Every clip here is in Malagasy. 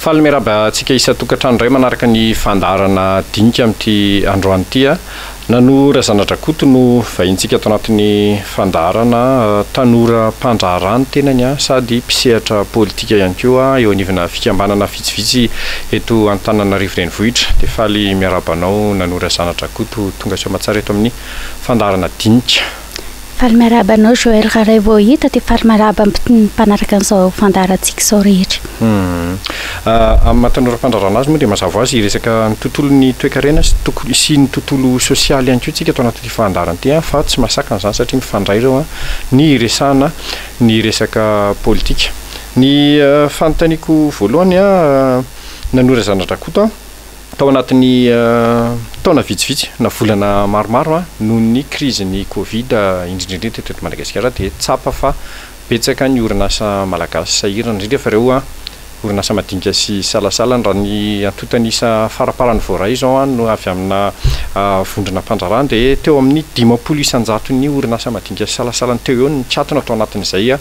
Faly miarahaba antsika isan-tokantrano indray manaraka ny fandaharana dinika amin'ity androany ity. Nano Razanadrakoto no vahintsika ato anatin'ny fandaharana. Tanora mpandraharaha ny tenany sady mpisehatra politika ihany koa eo anivona fikambanana vitsivitsy eto Antananarivo Renivohitra. Dia faly miarahaba anao Nano Razanadrakoto tonga soamatsara eto amin'ny fandaharana dinika. Faly miarahaba anao Joël Raraivoahita dia faly miarahaba ny mpanaraka an'izao fandaharantsika izao rehetra. Amin'ny maha tanora mpandraharaha azy moa dia mazava ho azy hiresaka ny tontolon'ny toekarena sy toko sy ny tontolo sosialy ihany koa tsika ato anatin'ity fandaharana ity fa tsy mahasakana izany satria mifandray ireo ny hiresahana ny resaka politika. Ny fanontaniako voalohany Nanoa Razanadrakoto a. Tao anatin'ny taona vitsivitsy na volana maromaro noho ny krizin'ny Covid indrindra indrindra teto Madagasikara dia tsapa fa betsaka ny orinasa malagasy sahirana indrindra fa ireo orinasa madinika sy salasalany. Raha ny antontan'isa faraparany voaray izao no avy amina vondrona mpandraharaha dia teo amin'ny 50 isan-jaton'ny orinasa madinika sy salasalany teo eo no nikatona tao anatin'izay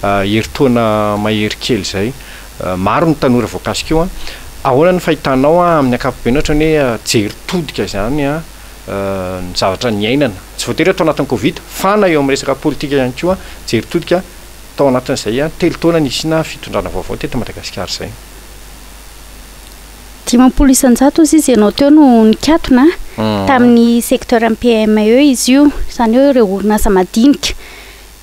herintaona mahery kely izay. Maro ny tanora voakasika io an. Ahoana ny fahitanao amin'ny ankapobeny ohatra ny hoe jery todika izany ny zavatra niainana, tsy voatery hoe tao anatin'ny covid fa na eo amin'ny resaka politika ihany koa, jery todika tao anatin'izay telo taona nisiana fitondrana vaovao teto Madagasikara izay. 50% hozy izy ianao teo no nikatona tamin'ny secteur PME izy io, izany hoe ireo orinasa madinika.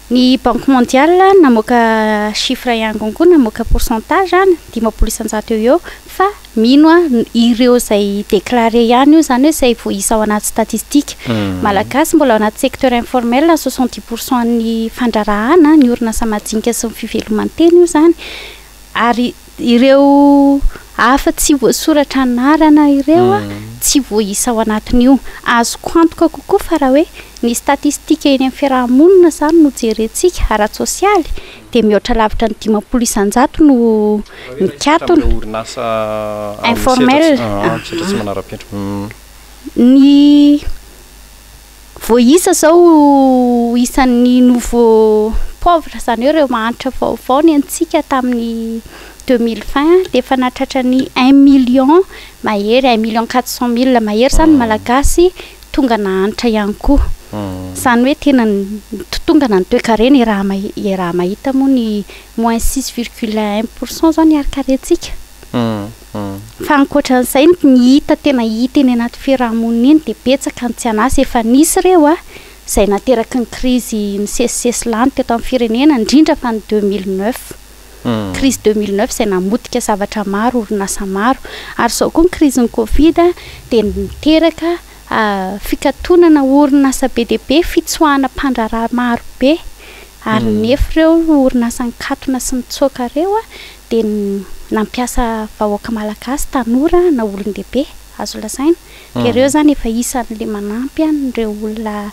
Ny Banque mondiale namoaka chiffre ihany konkoa, namoaka pourcentage any, 50% eo ho eo, fa mino aho ireo izay déclaré ihany io, izany hoe izay voaisa ao anaty statistique. Malagasy mbola ao anaty secteur informel ny 70% an'ny fandraharahana, ny orinasa majinika sy ny fiveloman-tena io izany. Ary ireo hafa tsy voasoratra anarana ireo tsy voaisa ao anatin'io. Azoko antoka kokoa fa raha hoe ny statistika eny amin'ny fiaraha-monina izany no jerentsika, ara-tsosialy, dia mihoatra lavitra ny 50% no mikatona. Informel. Ny. Voaisa izao isan'ny nouveau pauvre, izany hoe ireo mahantra vaovao ny antsika tamin'ny 2020 dia efa nahatratra ny un million mahery, un million quatre cent mille mahery izany ny Malagasy tonga nahantra ihany koa. Izany hoe tena nitotongana ny toekarena, iaraha-mahita moa ny moins six virgule un pour cent izao ny harin-karentsika. Fa ankoatra an'izay, ny hita tena hita eny anaty fiaraha-monina eny dia betsaka ny tsy an'asa. Efa nisy ireo izay nateraky ny krizy nisesisesy lany teto amin'ny firenena, indrindra fa ny 2009. Crise 2009 izay namotika zavatra maro, orinasa maro. Ary izao koa ny krizin'ny Covid dia niteraka fikatonana orinasa be dia be, fitsoahana mpandraharaha maro be. Ary nefa ireo orinasa nikatona sy nitsoaka ireo dia nampiasa vahoaka malagasy, tanora na olon-dehibe azo lazaina. Dia ireo izany efa isan'ilay manampy an'ireo olona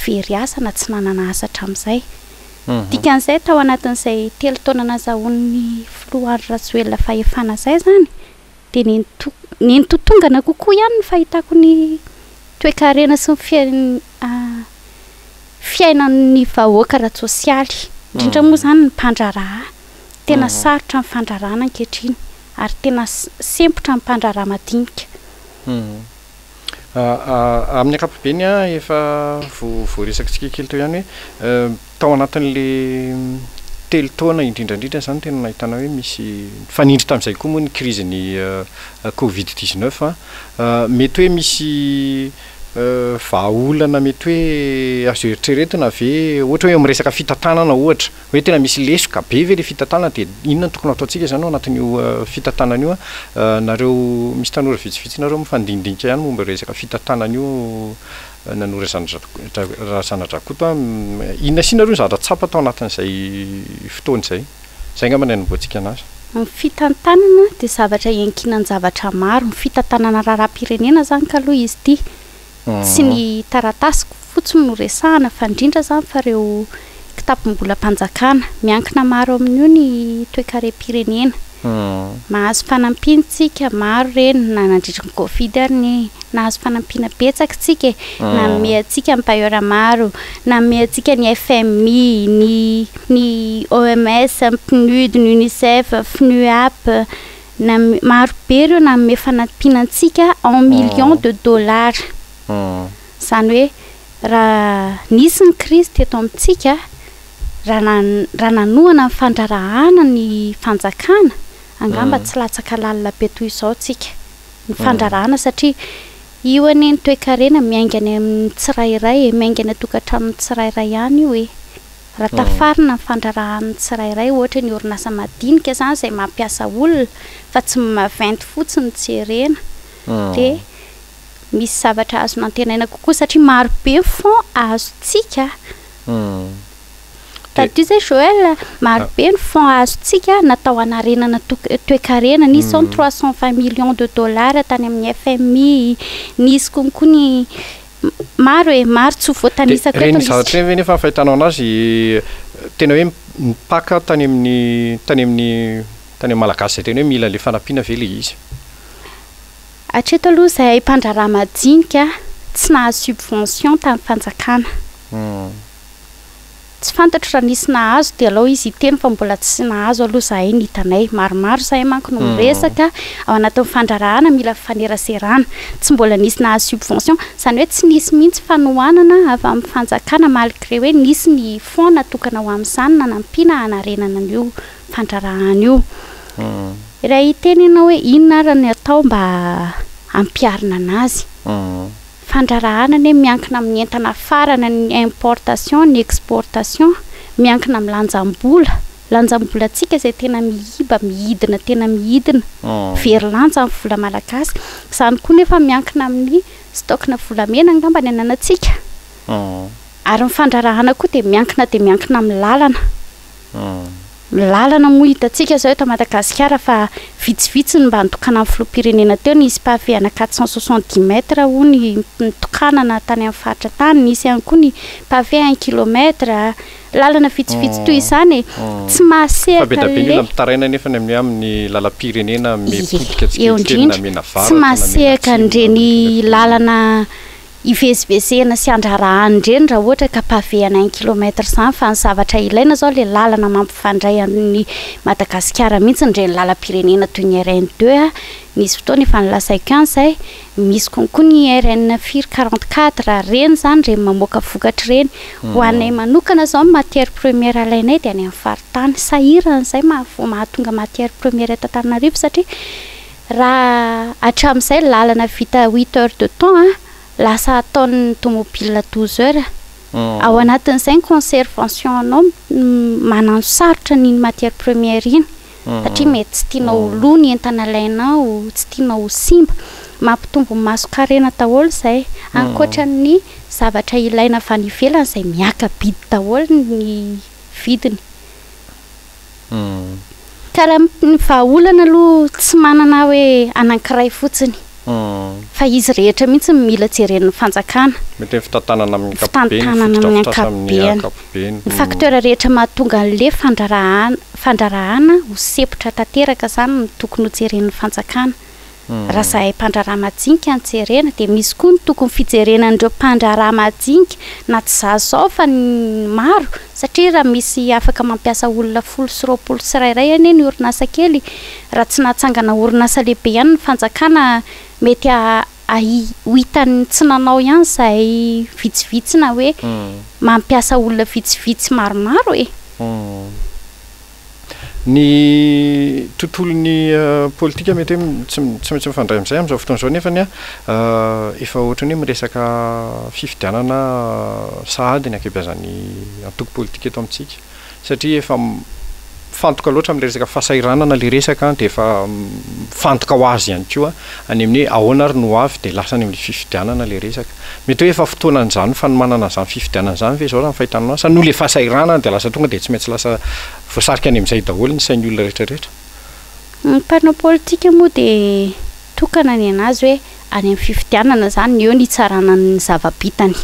very asa na tsy nanana asa hatramin'izay. Dikan'izay tao anatin'izay telo taona nazahoan'ny filoha Andry Rajoelina fahefana izay izany dia nenitotongana kokoa ihany ny fahitako ny toekarena sy ny fiainan'ny vahoaka ara-tsosialy, indrindra moa izany ny mpandraharaha. Tena sarotra ny fandraharahana ankehitriny ary tena sempotra ny mpandraharaha madinika. Amin'ny ankapobeny, efa voaresakitsika kely teo ihany hoe tao anatin'ilay telo taona indrindra indrindra izany tena nahitana hoe misy, nifanindry tamin'izay koa moa ny krizin'ny covid 19, mety hoe misy vahaolana mety hoe azo eritreretina ve, ohatra hoe eo amin'ny resaka fitantanana ohatra, hoe tena misy lesoka be ve ilay fitantanana dia inona no tokony hataontsika izany ao anatin'io fitantanana io an? Nareo misy tanora vitsivitsy nareo mifandinidinika ihany momba io resaka fitantanana io Nanoa Razanadrakoto an, inona sy inona aloha ny zavatra tsapa tao anatin'izay fotoana izay? Izay angamba no hanombohantsika anazy. Ny fitantanana dia zavatra iankinan-javatra maro. Ny fitantanana raharaham-pirenena izany kaloha izy ity. Tsy ny taratasy fotsiny no resahana fa indrindra izany fa ireo kitapom-bolam-panjakana. Miankina maro amin'io ny toekarem-pirenena. Mahazo fanampiana isika, maro ireny na nandritry ny covid ary anie. Nahazo fanampiana betsaka isika e. Nanome antsika ny bailleur maro, nanome antsika ny FMI, ny ny OMS, ny PNUD, ny UNICEF, FNUAP. Nam- maro be ireo nanome fanampiana antsika en millions de dollars. Izany hoe raha nisy ny krizy teto amintsika, raha nan- raha nanohana ny fandraharahana ny fanjakana, angamba tsy latsaka lalina be toy izao tsika. Ny fandraharahana satria io anie ny toekarena miainga any amin'ny tsirairay e, miainga any an-tokantranon'ny tsirairay any io e. Raha tafarina ny fandraharahan'ny tsirairay, ohatra ny orinasa madinika izany izay mampiasa olona fa tsy ny maventy fotsiny no jerena dia misy zavatra azo nantenaina kokoa satria maro be ny fonds azontsika. Tadidio izay Joël, maro be ny fonds azontsika natao hanarenana toekarena, nisy izao ny 320 millions de dollars tany amin'ny FMI, nisy konkoa ny Maro e, maro tsy ho voatanisako eto Ireny zavatra ireny ve nefa ny fahitanao anazy tena hoe nipaka tany amin'ny tany amin'ny tany amin'ny Malagasy izay tena hoe mila an'ilay fanampiana ve ilay izy? Hatreto aloha izahay mpandraharaha madinika tsy nahazo subvention tamin'ny fanjakana. Tsy fantatro raha nisy nahazo dia alao izy hiteny fa mbola tsy nahazo aloha izahay ny hitanay. Maromaro izahay manko no miresaka ao anatin'ny fandraharahana mila fifaneraserana. Tsy mbola nisy nahazo subvention. Izany hoe tsy nisy mihitsy fanohanana avy amin'ny fanjakana malgré hoe nisy ny fonds natokana ho amin'izany nanampiana hanarenana an'io fandraharahana io. Raha hiteny ianao hoe inona ary ny atao mba hampiharina an'azy. Fandraharahana anie miankina amin'ny entana afarana, ny importation, ny exportation, miankina amin'ny lanjam-bola, lanjam-bolantsika izay tena miiba, mihidina tena mihidina, very lanja ny vola malagasy, izany koa nefa miankina amin'ny stock-na volamena angamba ny ananantsika, ary ny fandraharahana koa dia miankina dia miankina amin'ny lalana. Ny lalana moa hitantsika izao eto Madagasikara fa vitsivitsy ny mba nitokanan'ny filoham-pirenena teo, nisy pavé ana 470 mètres hono nitokanana tany amin'ny faritra tany, nisy ihany koa ny pavé un kilomètre, lalana vitsivitsy toy izany e, tsy mahasehaka Fa be dia be ny olona mitaraina nefa ny amin'ny hoe amin'ny lalam-pirenena Ie, mipotika eo tsikelikely na indrindra, mianavaratra tsy na mahasehaka mianatsimo na an'ireny lalana hivezivezena sy handraharahana ireny raha ohatra ka pavé ana un kilomètre izany fa ny zavatra ilaina izao ilay lalana mampifandray an'i Madagasikara mihitsy ireny lalam-pirenena toy ny RN deux a, nisy fotoana efa nilazaiko ihany izay, misy konkoa ny RN firy 44, ireny izany ireny mamoaka vokatra ireny, ho anay manokana izao ny matière première alainay dia any amin'ny faritany, sahirana izay maha mahatonga matière première eto Antananarivo satria Raha hatramin'izay lalana vita huit heures de temps a, lasa ataon'ny tomobile 12 heures. Ao anatin'izay ny conservation anao manano sarotra an'iny matière première iny satria mety tsy tianao ho lo ny entana alainao, tsy tianao ho simba. Mampitombo ny mason-karena daholo izay. Ankoatra ny zavatra ilaina avy any ivelany izay miaka-bidy daholo ny vidiny. Ka raha ny vahaolana aloha tsy manana hoe anankiray fotsiny fa izy rehetra mihitsy no mila jeren'ny fanjakana. Mety hoe ny fitantanana amin'ny ankapobeny, ny fotodrafitrasa amin'ny ankapobeny. Ny facteur rehetra mahatonga an'le fandrarahana fandrarahana ho sempotra tanteraka izany no tokony ho jeren'ny fanjakana. Raha zahay mpandraharaha majinika no jerena dia misy koa ny tokony fijerena an'ireo mpandraharaha majinika na tsy za zao fa ny maro satria raha misy afaka mampiasa olona 10 sy 20 tsirairay anie ny orinasa kely raha tsy nahatsangana orinasa lehibe ihany ny fanjakana mety ho hitan'ny tsy nanao ihany zahay vitsivitsy na hoe mampiasa olona vitsivitsy maromaro e. Ny tontolon'ny politika mety hoe tsy tsy maintsy mifandray amin'izay amin'izao fotoana izao nefany an, efa ohatran'ny hoe miresaka fifidianana sahady ny ankabeazan'ny antoko politika eto amintsika satria efa mifantoka loatra amin'ilay resaka fahasahiranana ilay resaka dia efa mifantoka ho azy ihany koa any amin'ny hoe ahoana ary no ho avy dia lasa any amin'ny fifidianana ilay resaka. Mety hoe efa fotoanan'izany fanomanana an'izany fifidianana izany ve izao raha ny fahitanao azy sa noho ilay fahasahiranana dia lasa tonga dia tsy maintsy lasa voasarika any amin'izay daholo ny sain'ny olona rehetra rehetra? Ny mpanao politika moa dia tokana ny an'azy hoe any amin'ny fifidianana izany eo ny hitsarana ny zava-bitany.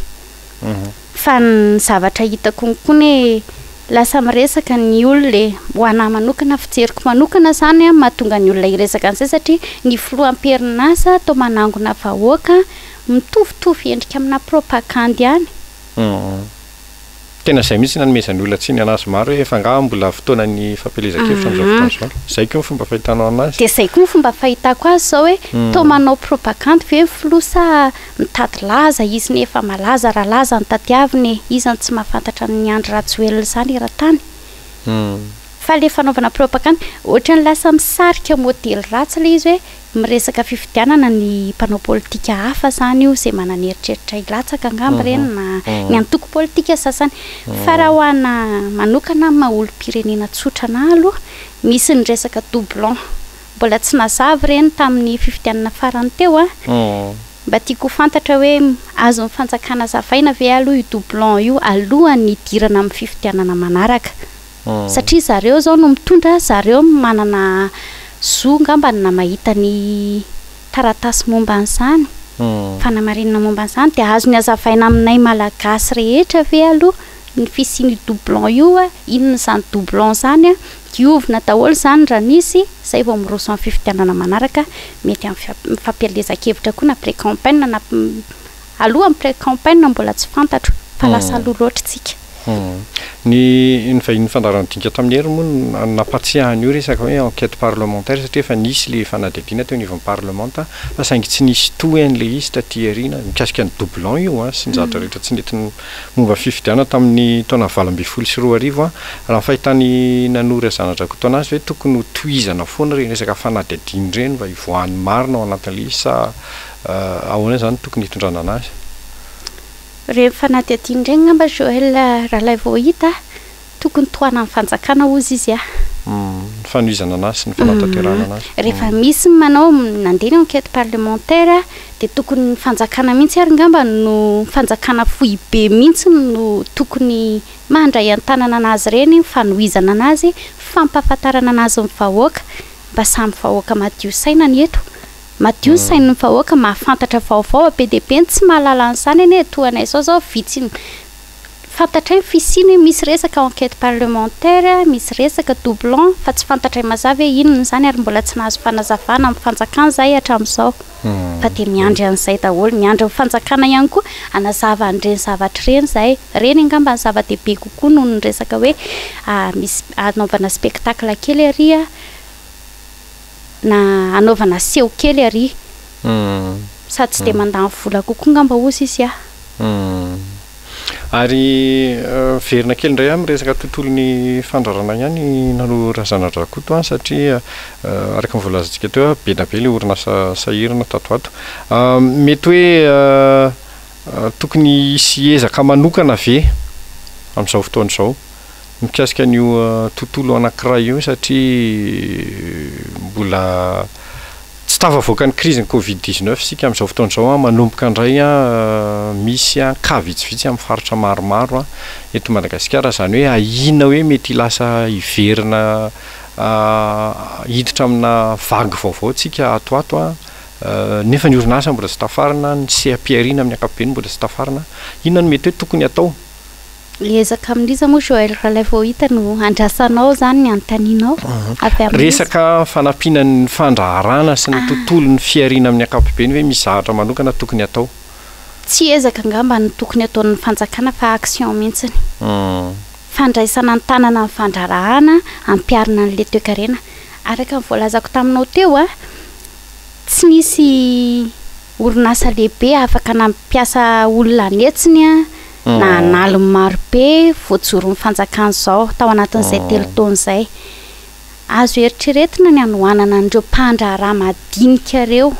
Fa ny zavatra hitako konko anie lasa miresaka ny olona e! Ho anah manokana, fijeriko manokana izany an, mahatonga ny olona hiresaka an'izay satria ny filoha am-perinasa toa manangona vahoaka mitovitovy endrika amina propagandy ihany. Tena izay mihitsy nanomezan'ny olona tsiny anazy maro hoe efa angaha mbola fotoanan'ny fampielezan-kevitra amin'izao fotoana izao. Izay koa ny fomba fahitanao anazy. Dia izay koa ny fomba fahitako azy izao hoe toa manao propagandy ve ny filoha sa mitady laza izy nefa malaza raha laza no tadiavina e! Iza no tsy mahafantatra an'i Andry Rajoelina izany eran-tany? Fa le fanaovana propagandy, ohatran'ny lasa misarika modely ratsy le izy hoe miresaka fifidianana ny mpanao politika hafa zany io izay manana eritreritra hilatsaka angamba ireny na ny antoko politika sasany. Fa raha ho ana manokana amin'ny maha olom-pirenena tsotra anah aloha, misy ny resaka doublon. Mbola tsy nazava ireny tamin'ny fifidianana farany teo an! Mba tiako ho fantatra hoe azon'ny fanjakana azavaina ve aloha io doublon io alohan'ny hidirana amin'ny fifidianana manaraka? Satria zareo izao no mitondra, zareo no manana zo angambany na mahita ny taratasy momba an'izany, fanamarinana momba an'izany, dia azony azavaina aminay Malagasy rehetra ve aloha ny fisian'io doublon io, inona izany doublon izany, diovina daholo izany raha misy, izay vao miroso amin'ny fifidianana manaraka, mety amin'ny fampielezan-kevitra koa na pré-campagne na alohan'ny pré-campagne mbola tsy fantatro fa lasa aloha loatra isika. Ny ny vahiny fandaharan'ny dinika tamin'ny hery moa no nampatsiahy an'io resaka hoe enquête parlementaire satria efa nisy ilay fanadihadiana teo anivon'ny parlemanta fa saingy tsy nisy tohiny ilay izy taty aoriana mikasika ny doublon io an sy ny zavatra rehetra tsy nety momba ny fifidianana tamin'ny taona 2018 an. Raha ny fahitan'i Nanory Razanadrakoto anazy ve tokony ho tohizana foana ireny resaka fanadihadiana ireny mba hivoahan'ny marina ao anatin'ilay izy sa ahoana izany no tokony hitondrana anazy? Ireny fanadihadiana ireny angamba Joël Ralaivoahita tokony tohanan'ny fanjakana hozy izy ah. Ny fanohizana anazy sy ny fanatanterahana anazy. Rehefa misy ny manao nandeha ny enquête parlementaire dia tokony ny fanjakana mihitsy ary angamba no fanjakana foibe mihitsy no tokony mandray an-tanana anazy ireny, fanohizana anazy, fampahafantarana anazy ny vahoaka mba samy vahoaka madio saina ny eto. Madio ny sain'ny vahoaka, mahafantatra vaovao, be dia be ny tsy mahalala an'izany anie, toa anay izao izao vitsy fantatray ny fisiany hoe misy resaka enquête parlementaire, misy resaka doublon, fa tsy fantatray mazava hoe inona izany ary mbola tsy nahazo fanazavana amin'ny fanjakana izahay hatramin'izao, fa dia miandry an'izay daholo, miandry ny fanjakana ihany koa hanazava an'ireny zavatra ireny izahay, ireny angamba no zava-dehibe kokoa noho ny resaka hoe misy hanaovana spectacle kely ary na hanaovana seho kely ary sady tsy dia mandany vola kokoa ngamba hozy izy ah. Ary miverina kely indray aho miresaka tontolon'ny fandrarana ihany Nalo Razanadrakoto an, satria araka ny voalazantsika teo be dia be ilay orinasa sahirana tato ho ato. Mety hoe tokony hisy ezaka manokana ve amin'izao fotoana izao mikasika an'io tontolo anankiray io satria mbola tsy tafavoaka ny krizin'ny covid 19 isika amin'izao fotoana izao an, manomboka indray an misy an cas vitsivitsy amin'ny faritra maromaro an eto Madagasikara, izany hoe ahiana hoe mety lasa hiverina hiditra amina vague vaovao tsika ato ho ato an, nefa ny orinasa mbola tsy tafarina, ny seha-pihariana amin'ny ankapobeny mbola tsy tafarina, inona no mety hoe tokony atao? Hiezaka amin'iza moa Joël Ralaivoahita no andrasanao izany ny anontanianao avy amin'iza? Resaka fanampiana ny fandraharahana sy ny tontolon'ny fihariana amin'ny ankapobeny ve misy zavatra manokana tokony atao? Tsy ezaka angamba no tokony ataon'ny fanjakana fa action mihitsiny. Fandraisana an-tanana ny fandraharahana ampiharina an'ilay toekarena. Araka ny voalazako taminao teo, tsy nisy orinasa lehibe afaka nampiasa olona an'hetsiny na an'aliny marobe voajoron'ny fanjakana izao tao anatin'izay telo taona izay. Azo eritreretina ny hanohanana an'ireo mpandraharaha madinika ireo.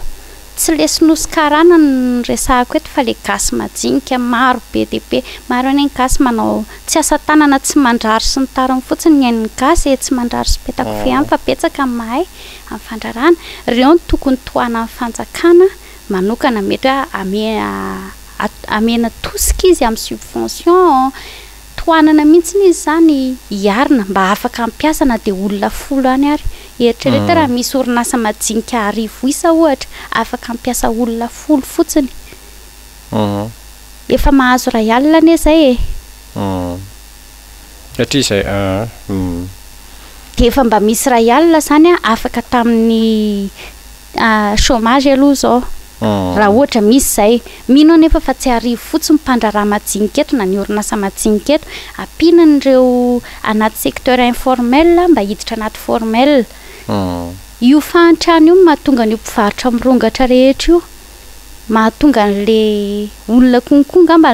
Tsy le sinoa sy karana no resahako eto fa le gasy majinika maro be dia be. Maro anie ny gasy manao tsy asa tanana tsy mandrary sy ny tariny fotsiny ny hain'ny gasy e, tsy mandrary sy petakofehy ihany fa betsaka ny mahay amin'ny fandraharahana. Ireo no tokony tohanan'ny fanjakana manokana mety hoe ame Amena tosika izy amin'ny subvention, tohanana mihitsy izy izany hiarina mba afaka hampiasa na dia olona folo any ary. Eritrereto raha misy orinasa majinika arivo isa ohatra afaka hampiasa olona folo fotsiny. Efa mahazo iray alina anie izay e. Satria izay Dia efa mba misy iray alina izany afaka tamin'ny chômage aloha izao. Raha ohatra misy izay. Mino aho nefa fa tsy arivo fotsiny mpandraharaha majinika eto na ny orinasa majinika eto. Ampiana an'ireo anaty secteur informel mba hiditra anaty formel. Io fahantrana io no mahatonga an'io mpivarotra mirongatra rehetra io. Mahatonga an'le olona konko angamba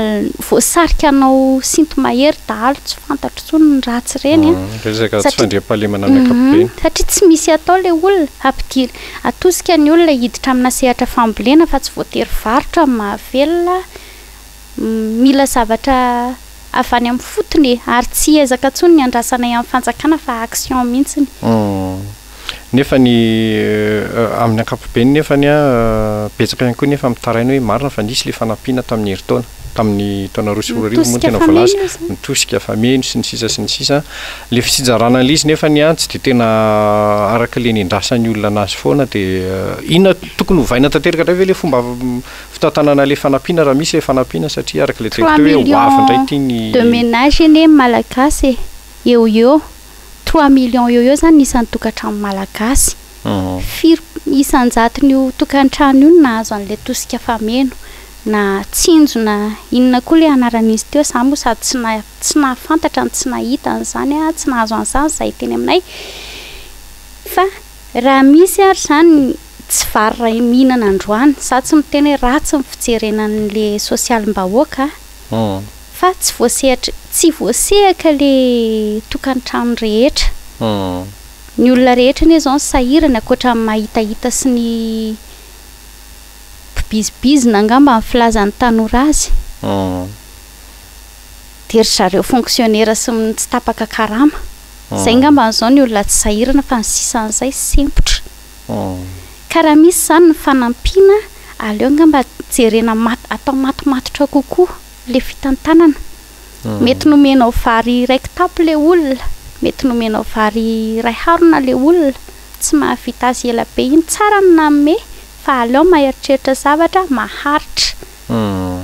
voasarika hanao sinto-mahery dahalo tsy fantatro intsony ny ratsy ireny an. Resaka tsy fandriampahalemana amin'ny ankapobeny. Satria tsy misy atao le olona, ampidiry, atosika ny olona hiditra amina sehatra fambolena fa tsy voatery varotra no mahavelona, mila zavatra avy any amin'ny fotony e, ary tsy ezaka intsony ny andrasanay amin'ny fanjakana fa action mihitsiny. Nefa ny amin'ny ankapobeny nefany an, betsaka ihany koa nefa mitaraina hoe marina fa nisy ilay fanampiana tamin'ny herintaona, tamin'ny taona 2002 moa no tena voalaza, mitosika fameno sy ny sisa sy ny sisa. Ilay fitsinjarana an'ilay izy nefany an, tsy dia tena araka ilay nendrasan'ny olona anazy foana dia inona tokony hovaina tanteraka indray ve ilay fomba fitantanana ilay fanampiana raha misy ilay fanampiana satria araka ilay teniko teo hoe ho avy indray ity ny. Trois millions de ménages anie ny malagasy e, eo ho eo. Trois millions eo eo izany ny isan'ny tokantrano malagasy. Firy isan-jaton'io tokantrano io no nahazo an'ilay tosika fameno na tsinjo na inona koa ilay anaran'izy teo, za moa sady tsy na- tsy nahafantatra no tsy nahita an'izany aho, tsy nahazo an'izany izahay teny aminay. Fa raha misy ary izany tsy vary iray mihinana androany, za tsy miteny hoe ratsy ny fijerena an'ilay sosialim-bahoaka Fa tsy voasehatry tsy voasehaka le tokantrano rehetra. Ny olona rehetra anie zao no sahirana ankoatra ny mahitahita sy ny mpibizibizina angamba ny filazan'ny tanora azy. Dia ry zareo fonctionnaire sy ny tsy tapaka karama. Zay angamba zao ny olona tsy sahirana fa ny sisan'izay sempotra. Ka raha misy izany ny fanampiana, aleo angamba jerena mat atao matomatotra kokoa le fitantanana. Mety nomenao vary iray kitapo le olona, mety nomenao vary iray harona le olona, tsy mahavita azy ela be iny. Tsara ny nanome fa aleo maeritreritra zavatra maharitra.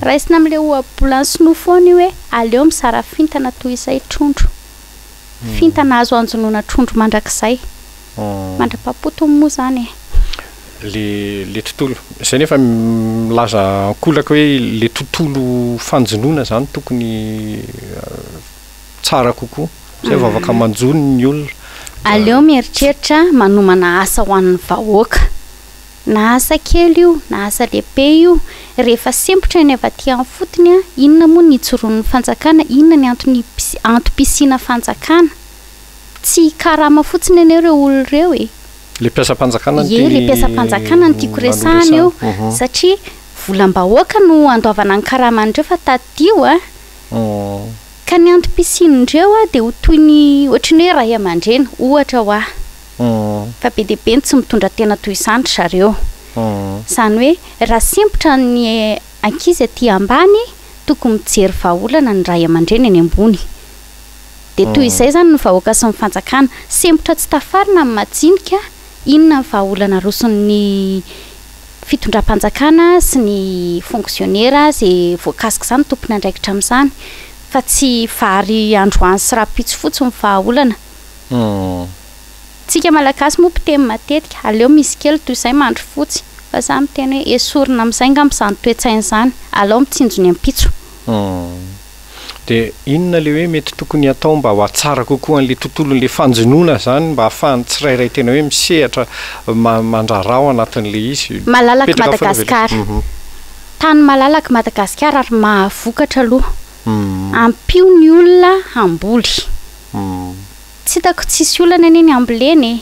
Raisina amin'le ohabolan'ny sinoa foana io hoe aleo mizara fintana toy izay trondro. Fintana azo anjonoana trondro mandrakizay. Mandra-pampotony moa izany e. Le le tontolo, izay nefa milaza ankolaka hoe le tontolo fanjonoana izany tokony tsara kokoa, zay vao afaka manjono ny olona. Aleo mieritreritra manomana asa ho an'ny vahoaka. Na asa kely io na asa lehibe io, rehefa sempotra ny avy aty amin'ny fotony, inona moa ny ijoroan'ny fanjakana, inona ny antony antom-pisiana fanjakana? Tsy hikarama fotsiny anie ireo olona ireo e! Le mpiasam-panjakana no Ie, le mpiasam-panjakana no tiako resahana eo, satria volam-bahoaka no andoavana ny karaman'ireo fa tadidio a! Ka ny antom-pisian'ireo a dia ho toy ny ohatry ny hoe ray aman-dreny, ohatra hoa. Fa be dia be ny tsy mitondra tena toy izany ry zareo. Izany hoe raha sempotra ny ankizy aty ambany, tokony mijery vahaolana ny ray aman-dreny eny ambony. Dia toy izay izany ny vahoaka sy ny fanjakana. Sempotra tsy tafarina ny majinika, inona ny vahaolana aroson'ny fitondram-panjakana sy ny fonksionera izay voakasik'izany, tompon'andraikitra amin'izany, fa tsy vary androany sy rahampitso fotsiny ny vahaolana. Tsika Malagasy moa mpiteny matetika, aleo misy kely toy izay mandry fotsy, fa za miteny hoe esorina amin'izay angamba izany toe-tsaina izany, alao mitsinjo ny ampitso. Dia inona ilay hoe mety tokony hatao mba ho hatsara kokoa an'ilay tontolon'ilay fanjonoana izany mba hahafahan'ny tsirairay tena hoe misehatra mandraharaha ao anatin'ilay izy? Malalaka Madagasikara. Tany malalaka Madagasikara ary mahavokatra aloha. Ampio ny olona hamboly. Tsy hitako tsisy olana anie ny hambolena e.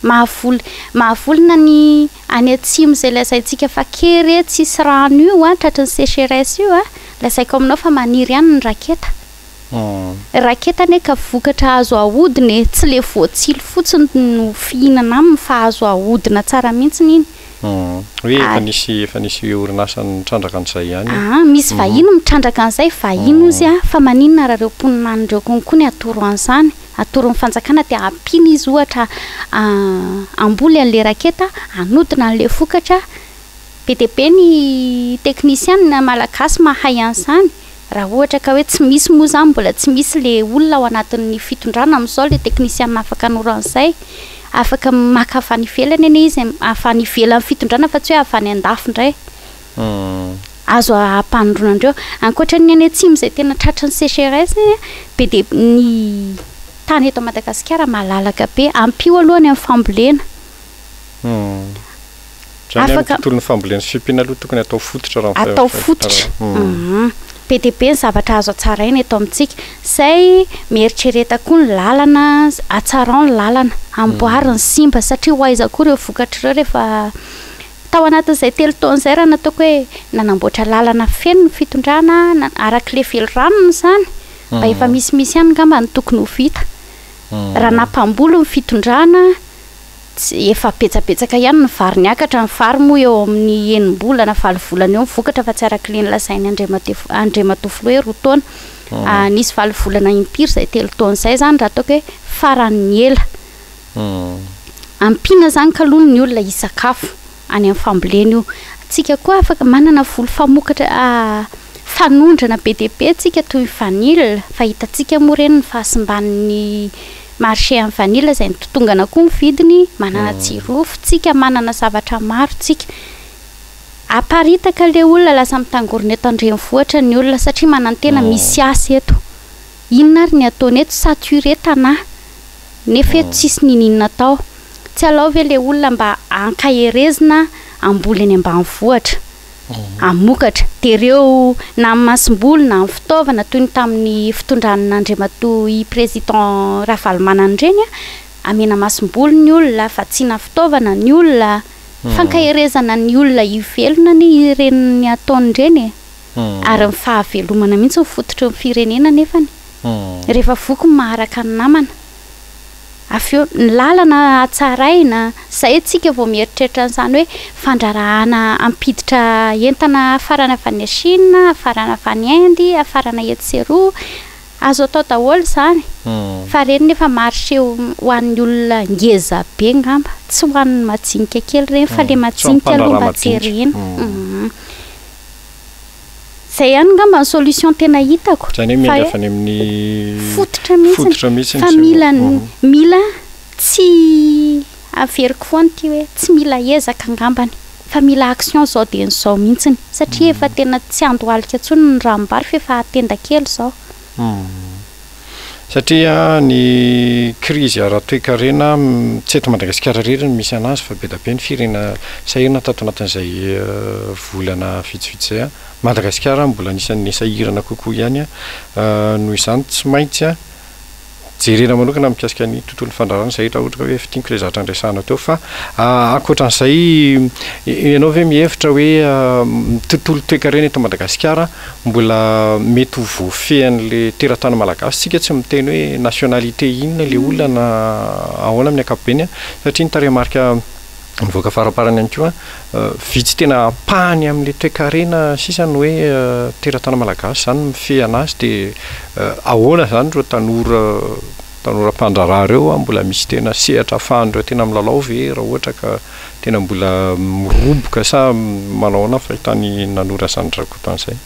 Mahavoly mahavoly na ny any atsimo izay lazaintsika fa kere tsisy rano io an, tratry ny sécheresse io an, lazaiko aminao fa maniry ihany ny raketa. Raketa anie ka vokatra azo ahodina e, tsy le voatsilo fotsiny no fihinana aminy fa azo ahodina tsara mihitsiny iny. Hoe efa nisy efa nisy orinasa nitrandraka an'izay ihany. Aa, misy vahiny mitrandraka an'izay, vahiny ozy a, fa maninona raha ireo mponina any ireo konko ny atoro an'izany? Atoron'ny fanjakana dia ampiana izy ohatra hamboly an'ilay raketa, hanodina an'ilay vokatra. Be dia be ny teknisianina malagasy mahay an'izany. Raha ohatra ka hoe tsy misy moa izany, mbola tsy misy ilay olona ao anatin'ny fitondrana amin'izao ilay teknisianina afaka hanoro an'izay. Afaka maka avy any ivelany anie izy, avy any ivelan'ny fitondrana fa tsy hoe avy any an-dafy indray. Azo ampandroana an'ireo. Ankoatra ny any atsimo izay tena tratry ny sécheresse, be dia ny tany eto Madagasikara malalaka be. Ampio aloha ny amin'ny fambolena. Izany hoe amin'ny tontolon'ny fambolena sy fiompiana aloha tokony atao fototra raha ny Atao fototra. Be dia be ny zavatra azo hatsaraina eto amintsika. Izay mieritrereta koa ny lalana, hatsarao ny lalana, amboary ny simba satria ho aiza koa ireo vokatra ireo rehefa Tao anatin'izay telo taona izay raha nataoko hoe nanamboatra lalana feno ny fitondrana araka ilay veliranony izany, mba efa misimisy ihany angamba ny tokony ho vita. Raha nampamboly ny fitondrana, tsy, efa betsabetsaka ihany ny vary niakatra, ny vary moa eo amin'ny enim-bolana, valo volana eo ny vokatra fa tsy araka ilay nolazain'i Andriamatoa Andriamatoa Filoha hoe roa taona. Nisy valo volana impiry izay telo taona izay izany raha ataoko hoe faran'ny ela. Ampiana izany kaloha ny olona hisakafo any amin'ny fambolena io. Tsika koa afaka manana voly famokatra fanondrana be dia be tsika toy ny vanille fa hitantsika moa ireny ny fahasimban'ny marché an'ny vanille izay nitotongana koa ny vidiny, manana jirofo tsika, manana zavatra maro tsika. Aparitaka ilay olona lasa mitangorona eto an-drenivohitra ny olona satria manantena misy asa eto. Inona ary ny ataony eto? Saturé Tanà. Nefa eto tsisy niniana atao. Tsy alao ve le olona mba ankaherezina hamboly eny ambanivohitra, hamokatra. Dia ireo na amin'ny masomboly na amin'ny fitaovana toy ny tamin'ny fitondran'Andriamatoa i Président Ravalomanana ireny, amena masomboly ny olona, vatsiana fitaovana ny olona. Fankaherezana ny olona hivelona anie ireny ataony ireny e. Ary ny fahavelomana mihitsy no fototry ny firenena nefany. Rehefa voky ny maharaka ny namana. Avy eo ny lalana hatsaraina, izay tsika vao mieritreritra an'izany hoe fandraharahana hampiditra entana hafarana avy any Chine, hafarana avy any Inde, hafarana etsy sy eroa. Azo atao daholo izany. Fa ireny nefa marché ho an'ny olona ngeza be angamba, tsy ho an'ny majinika kely ireny fa ilay majinika aloha mba jerena. Zay ihany ngamba ny solution tena hitako. Zany hoe miainga avy any amin'ny fototra mihitsy. Fototra mihitsy Fa mila mila tsy averiko foana ity hoe tsy mila ezaka angambany fa mila action zao dieny zao mihitsiny satria efa tena tsy andohalika intsony ny ranombary f'efa atenda kely zao. Satria ny krizy ara-toekarena tsy eto Madagasikara irery no misy an'azy fa be dia be ny firenena sahirana tato anatin'izay volana vitsivitsy izay. Madagasikara mbola anisan'ny sahirana kokoa ihany noho izany tsy maintsy jerena manokana mikasika ny tontolon'ny fandraharahana izay raha ohatra ka hoe fintiniko ilay zavatra niresahana teo fa ankoatran'izay ianao ve mihevitra hoe ny tontolo toekarena eto Madagasikara Mbola mety ho voafehin'le teratany malagasy tsika tsy miteny hoe nationalité inona le olona na ahoana amin'ny ankapobeny satria ny tarehimarika mivoaka faramparany ihany koa vitsy tena ampahany amin'le toekarena sisa ny hoe teratany malagasy zany mifehy anazy de ahoana zany ireo tanora tanora mpandraharaha ireo mbola misy tena sehatra ahafahan'ireo tena milalao ve raha ohatra ka Tena mbola miroboka sa manao ahoana ny fahitan'i Nanoro an'izany Rakoto an'izay?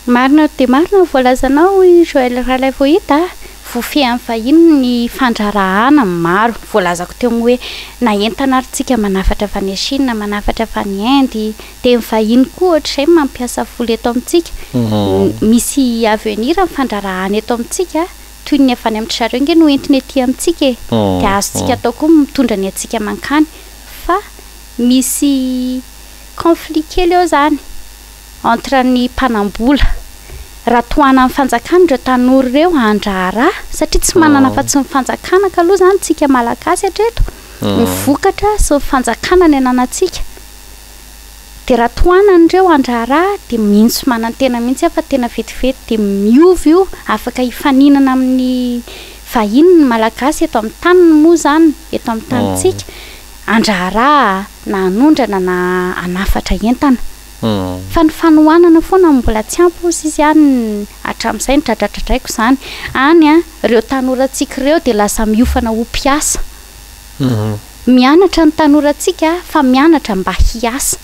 Marina dia marina ny voalazanao i Joël Ralaivohita a! Voafehin'ny vahiny ny fandraharahana maro. Voalazako teo moa hoe na entana ary tsika manafatra avy any Chine, manafatra avy any Inde, dia ny vahiny koa ohatr'izay mampiasa vola eto amintsika. Misy avenir ny fandraharahana eto amintsika. Toy ny avy any amin-dry zareo ange no entina ety amintsika e! Dia azontsika atao koa ny mitondra ny antsika mankany. Fa misy conflit kely eo izany entre ny mpanam-bola. Raha tohanan'ny fanjakana ireo tanora ireo handraharaha, satria tsy manana afa-tsy ny fanjakana kaloha izany tsika Malagasy hatreto, ny vokatra sy ny fanjakana ny ananantsika. Dia raha tohanana ireo handraharaha dia mino sy manantena mihitsy aho fa tena vetivety dia miova io, afaka hifaninana amin'ny vahiny ny Malagasy eto amin'ny taniny moa izany, eto amin'ny tanintsika, handraharaha na hanondrana na hanafatra entana. Fa ny fanohanana foana no mbola tsy ampy hozy izy any hatramin'izay nodradradradraiko izany. Any an, ireo tanorantsika ireo dia lasa miofana ho mpiasa. Mianatra ny tanorantsika fa mianatra mba hiasa.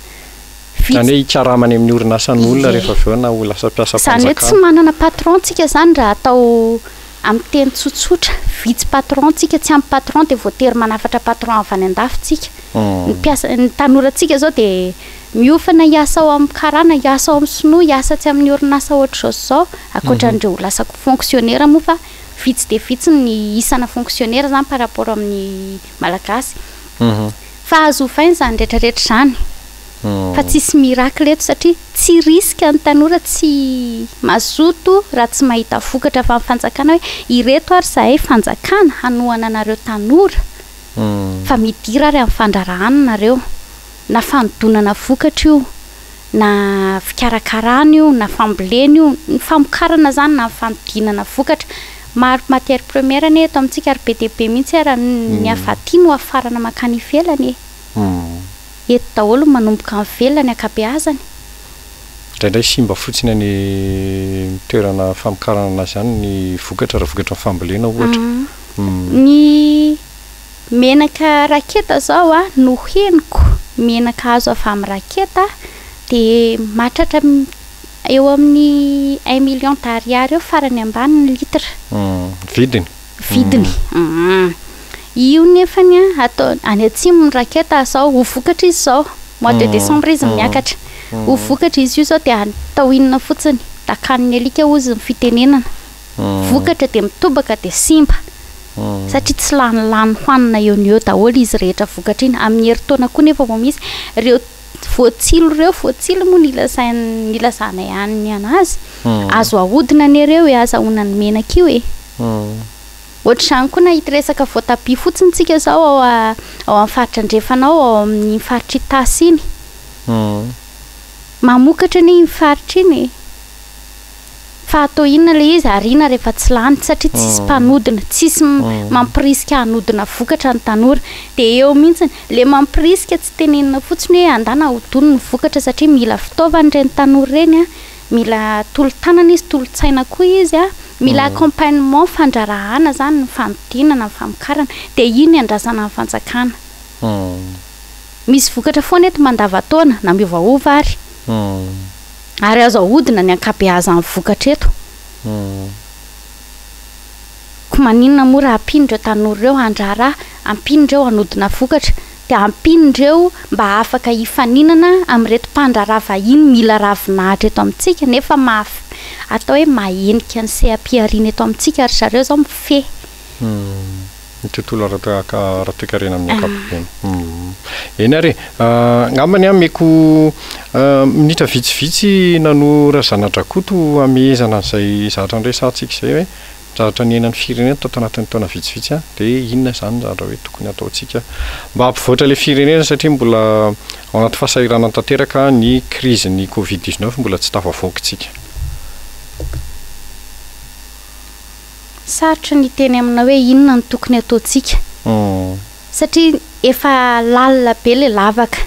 Vitsy. Izany hoe hikarama any amin'ny orinasan'olona rehefa avy eo na ho lasa mpiasam-panjakana. Izany hoe tsy manana patron tsika izany raha atao amin'ny teny tsotsotra. Vitsy patron tsika, tsy ampy patron dia voatery manafatra patron avy any andafy tsika. Ny mpiasa, ny tanorantsika izao dia Miofana hiasa ao amin'ny karana, hiasa ao amin'ny sinoa, hiasa atsy amin'ny orinasa ohatr'izao sy izao, ankoatran'ireo ho lasa fonctionnaire moa fa vitsy dia vitsy ny isana fonctionnaire izany par rapport amin'ny malagasy. Fa azo ovaina izany rehetra rehetra izany fa tsisy miracle eto satria tsy risque ny tanora tsy mazoto raha tsy mahita vokatra avy amin'ny fanjakana hoe ireto ary izahay fanjakana hanohana anareo tanora fa midira ary amin'ny fandraharahana nareo. na fanodonana vokatra io, na fikarakarana io, na fambolena io, ny famokarana izany na ny fanodinana vokatra. Maro matière première anie eto amintsika ary be dia be mihitsy ara ny avy aty no hafarana mankany ivelany e. Eto daholo no manomboka mivelona ny ankabeazany. Indraindray simba fotsiny any toerana famokarana anazy any ny vokatra raha vokatry ny fambolena ohatra. Ny Menaka raketa zao a no henoko, menaka azo avy amin'ny raketa dia mahatratra eo amin'ny un million d'ariary eo farany ambany ny litre. Vidiny? Vidiny, Io nefany a atao any atsimo ny raketa zao ho vokatra izy zao, mois de décembre izy no miakatra, ho vokatra izy io zao dia atao inona fotsiny, dakan'ny alika hozy ny fitenenana. Vokatra dia mitobaka dia simba satria tsy lany lany hohanina eo no eo daholo izy rehetra vokatra iny. Amin'ny herintaona koa nefa vao misy ireo voatsilo ireo, voatsilo moa no ilazain- ilazanay any anazy, azo ahodina anie ireo e, azahoana ny menaka io e. Ohatr'izany koa na hity resaka voatabia fotsiny tsika izao ao ao amin'ny faritra andrefana ao, ao amin'iny faritra Itasy iny. Mamokatra anie iny faritra iny e. Fa atao inona ilay izy? Ariana rehefa tsy lany satria tsisy mpanodina, tsisy mampirisika hanodina vokatra ny tanora. Dia eo mihitsy, ilay mampirisika tsy tenenina fotsiny hoe andana hodino ny vokatra satria mila fitaovana ireny tanora ireny an, mila tolo-tanana izy, tolo-tsaina koa izy an, mila accompagnement fandraharahana izany ny fanodinana, ny famokarana. Dia iny andrasana ny fanjakana. Misy vokatra foana eto mandavantaona na miovaova ary. Ary azo ahodina ny ankabeazan'ny vokatra eto. Ko maninona moa raha ampiana ireo tanora ireo handraharaha, ampiana ireo hanodina vokatra, dia ampiana ireo mba afaka hifaninana amin'ireto mpandraharaha vahiny mila ravinahitra eto amintsika nefa maha atao hoe mahenika ny seha-pihariana eto amintsika ry zareo izao mifehy. Ny tontolo ara-toekarena amin'ny ankapobeny. Eny ary e. Angambany ameko minitra vitsivitsy Nano Razanadrakoto hamehezana an'izay zavatra niresahantsika izay hoe zavatra niainan'ny firenena tato anatin'ny taona vitsivitsy dia inona izany ny zavatra hoe tokony hataontsika mba hampivoatra ilay firenena satria mbola ao anaty fahasahiranana tanteraka ny krizin'ny covid 19 mbola tsy tafavoaka isika. Sarotra ny hiteny aminao hoe inona no tokony hataontsika satria efa lalina be ilay lavaka.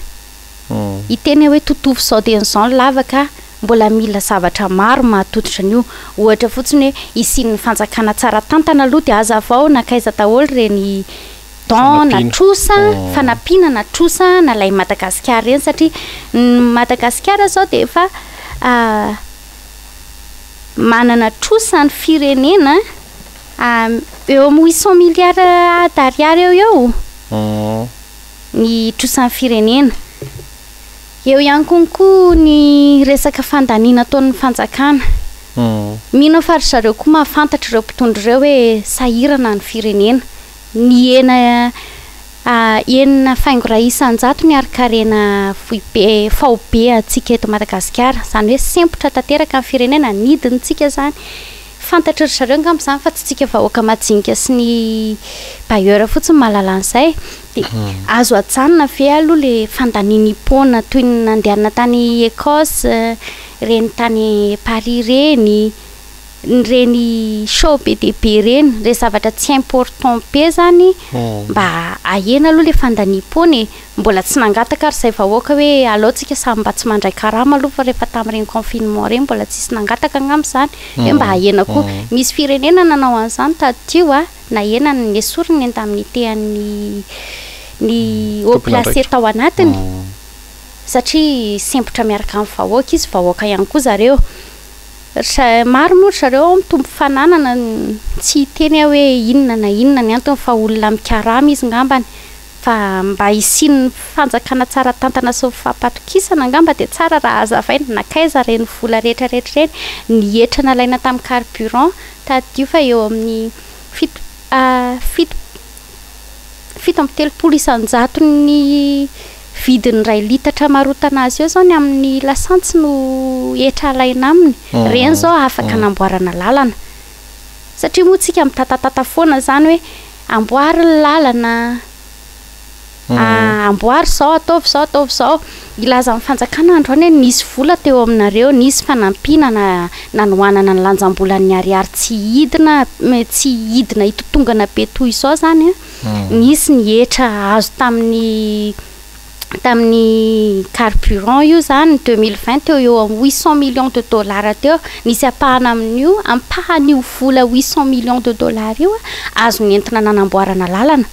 Hiteny aho hoe totovy izao dia izao ny lavaka, mbola mila zavatra maro mahatototra an'io. Ohatra fotsiny hoe hisian'ny fanjakana tsara tantana aloha dia hazavao nankaiza daholo ireny don na trosa, fanampiana na trosa nalain'i Madagasikara ireny satria ny Madagasikara izao dia efa Manana trosa ny firenena eo amin'ny 800 milliards d'ariary eo eo ny trosan'ny firenena. Eo ihany konko ny resaka fandaniana ataon'ny fanjakana. Mino aho fa ry zareo koa mahafantatra ireo mpitondra ireo hoe sahirana ny firenena. Nihena 6,1% ny harin-karena foibe faobe antsika eto Madagasikara. Izany hoe sempotra tanteraka ny firenena, nidintsika izany. Fantatry ry zareo angamba izany fa tsy tsika vahoaka majinika sy ny bailleur fotsiny mahalala an'izay. Dia azo ajanona ve aloha ilay fandanianiam-poana toy ny nandehanana tany Ecosse, ireny tany Paris ireny? Ireny show be dia be ireny, ireny zavatra tsy important be zany mba ahena aloha le fandaniam-poana e, mbola tsy nangataka ary izay vahoaka hoe alao tsika samy mba tsy mandray karama aloha fa rehefa tamin'ireny confinement ireny mbola tsisy nangataka angamba izany hoe mba ahena koa, misy firenena nanao an'izany tadidio a, nahena ny nesoriny ny indemnité an'ny ny haut placé tao anatiny satria sempotra miaraka amin'ny vahoaka izy, vahoaka ihany koa zareo. Ry maro moa ry zareo ao mitombo fananana, tsy hiteny aho hoe inona na inona ny antony fa olona mikarama izy ngambany. Fa mba hisian'ny fanjakana tsara tantana sy mifampatokisana angamba dia tsara raha hazavaina nankaiza ireny vola rehetra rehetra ireny, ny hetra nalaina tamin'ny carburant, tadidio fa eo amin'ny fito fito 37 isan-jaton'ny vidin'ny iray litatra amarotana azy eo izao ny amin'ny lasantsy no hetra alaina aminy, ireny izao afaka anamboarana lalana. Satria moa tsika mitatatata foana izany hoe amboary ny lalana, amboary izao, ataovy izao, ataovy izao. Hilaza amin'ny fanjakana androany hoe nisy vola teo aminareo, nisy fanampiana na nanohanana ny lanjam-bolan'ny ariary tsy hidina, tsy hidina hitotongana be toy izao izany an. Nisy ny hetra azo tamin'ny tamin'ny carburant io izany 2020 teo eo amin'ny 800 millions de dollars teo, nisy ampahana amin'io, ampahan'io vola 800 millions de dollars io azo nentina nanamboarana lalana.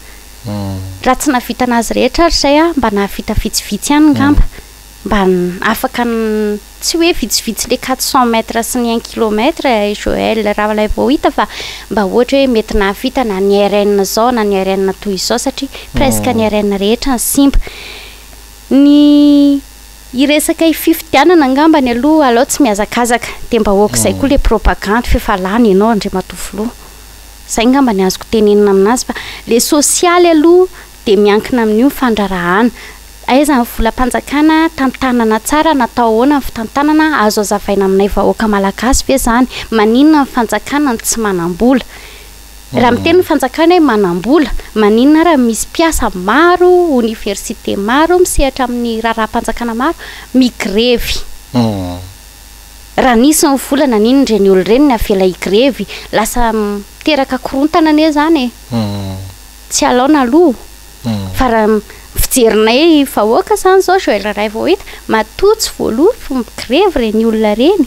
Raha tsy nahavitana azy rehetra ary izay mba nahavita vitsivitsy ihany ngamba, mba afaka tsy hoe vitsivitsy le 400 mètres sy ny un kilomètre Joël Ralaivohita fa mba ohatra hoe mety nahavita na ny RN zao na ny RN toy izao satria presque ny RN rehetra ny simba. Ny hiresaka fifidianana angambany aloha alao tsy mihazakazaka dia mba aok'izay koa le propagandy f'efa lany ianao Andriamatoa Filoha. Zay ngamba ny azoko tenenina aminazy fa le sosialy aloha dia miankina amin'io ny fandraharahana. Aiza ny volam-panjakana, tantanana tsara, natao ahoana ny fitantanana, azo azavaina aminay vahoaka malagasy ve izany? Maninona ny fanjakana no tsy manam-bola? Raha miteny ny fanjakana hoe manam-bola, maninona ary misy mpiasa maro, oniversite maro, misehatra amin'ny raharaham-panjakana maro, migrevy? Raha nisy ny vola naninona ireny olona ireny no avela higrevy? Lasa miteraka korontana anie izany e! Tsy alaona aloha. Fa raha ny fijerinay vahoaka izany izao Joël Raivohita, matoa tsy voaloa fa migrevy ireny olona ireny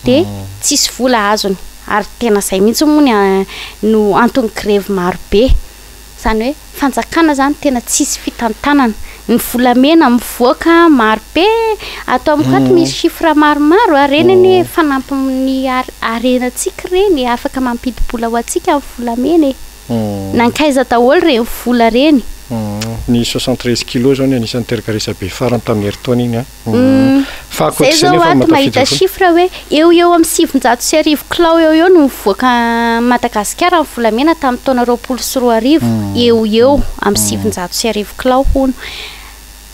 dia tsisy vola azony. Ary tena izay mihitsy moa ny no anton'ny grevy maro be. Izany hoe fanjakana izany tena tsisy fitantanana. Ny volamena mivoaka maro be, ato amiko ato misy chiffre maromaro, ireny anie fanampin'ny harenantsika ireny e, afaka mampidi-bola ho antsika ny volamena e. Nankaiza daholo ireny vola ireny? Ny 73 kilos zao ny anisan'ny niteraka resabe farany tamin'ny herintaona iny an. Fa Zay ankoatr'izay zao nefa ato mba mahita tafiditra foana. chiffre hoe eo ho eo amin'ny 1900 kilao eo ho eo no nivoaka an'i Madagasikara ny volamena tamin'ny taona 2020, eo ho eo amin'ny 1900 kilao hono.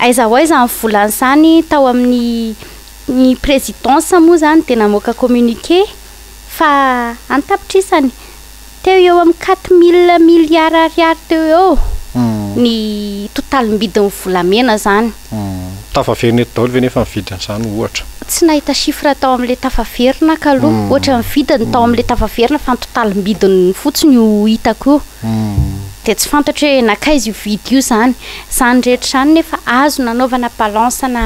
Aiza ho aiza ny volan'izany tao amin'ny ny présidence moa izany dia namoaka communiqué fa an-tapitrisany. Teo eo amin'ny 4000 milliards ariary teo eo ny totalim-bidin'ny volamena izany. Tafaverina eto daholo ve nefa ny vidin'izany ohatra? Tsy nahita chiffre tao amin'ilay tafaverina aho kaloha. Ohatra ny vidiny tao amin'ilay tafaverina fa ny totalim-bidiny fotsiny io hitako io. Dia tsy fantatro hoe nankaiza io vidy io izany. Izany rehetra izany nefa azo nanaovana balance-na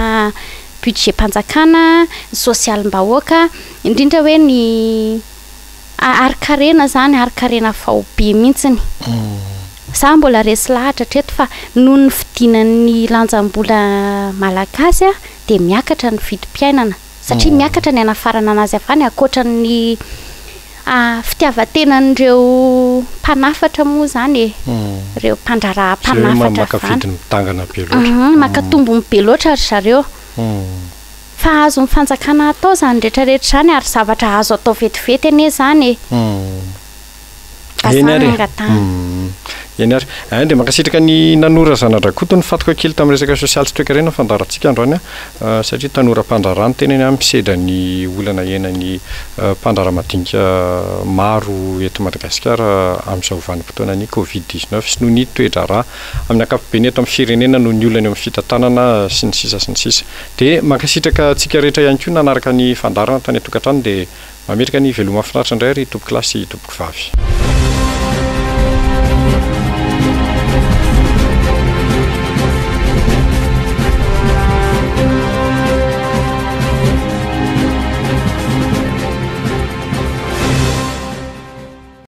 budget-mpanjakana, ny sosialim-bahoaka, indrindra hoe ny. Harin-karena zany, harin-karena faobe mihitsiny. Za mbola resy lahatra hatreto fa noho ny fidinan'ny lanjam-bola malagasy dia miakatra ny vidim-piainana satria miakatra ny hanafarana anazy avy any ankoatra ny fitiavan-tenan'ireo mpanafatra moa zany e, ireo mpandraharaha mpanafatra Maka avy any. vidiny midangana be loatra. Maka tombony be loatra ry zareo. Fa azon'ny fanjakana atao izany rehetra rehetra izany ary zavatra azo atao vetivety anie izany e! Mba Eny samy ary e! angatahana. Eny ary. Ein dia mankasitraka an'i Nanoro Razanadrakoto nifantoka kely tamin'ny resaka sosialy sy toekarena ny fandaharantsika androany an, satria tanora mpandraharaha ny tenany an, misedra ny olana iainan'ny mpandraharaha madinika maro eto Madagasikara amin'izao vanim-potoanan'ny covid 19 sy noho ny toe-draharaha amin'ny ankapobeny eto amin'ny firenena noho ny olana eo amin'ny fitantanana sy ny sisa sy ny sisa. Dia mankasitraka antsika rehetra ihany koa nanaraka ny fandaharana tany an-tokantrano dia mametraka ny veloma finaritra indray ry tompokolahy sy tompokovavy.